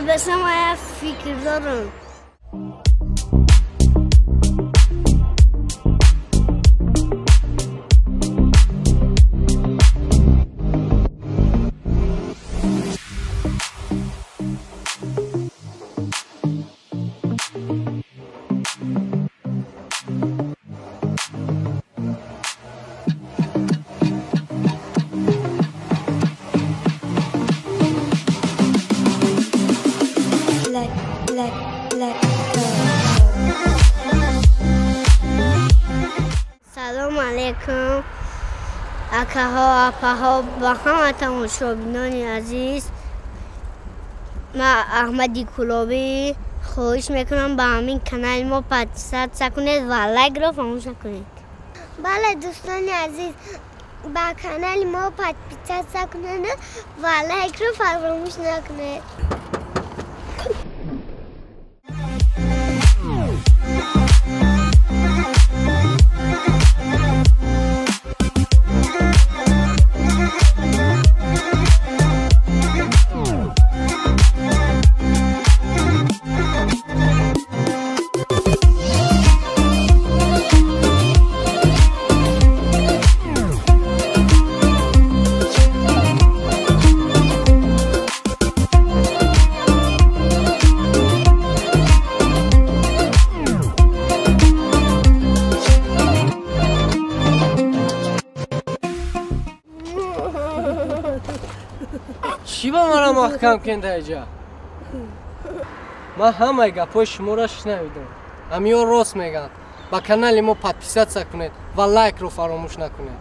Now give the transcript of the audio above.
Бисам я фикр дорам. Салом алейкум, акаҳо, апаҳо ва ҳама тамошобинони азиз. Ман Аҳмади Кулобӣ хоҳиш мекунам ба ҳамин канали мо подписаться кунед ва лайкро фаромӯш накунед. Бале, дӯстони азиз, ба канали мо подписаться кунед ва лайкро фаромӯш накунед. Чӣ ба мара маҳкам кендаиҷа? Ман ҳамаи гапҳои шуморо шунавидам. Ҳамиҳо рост мегӯянд. Ба канали мо подписаться кунед ва лайкро фаромӯш накунед.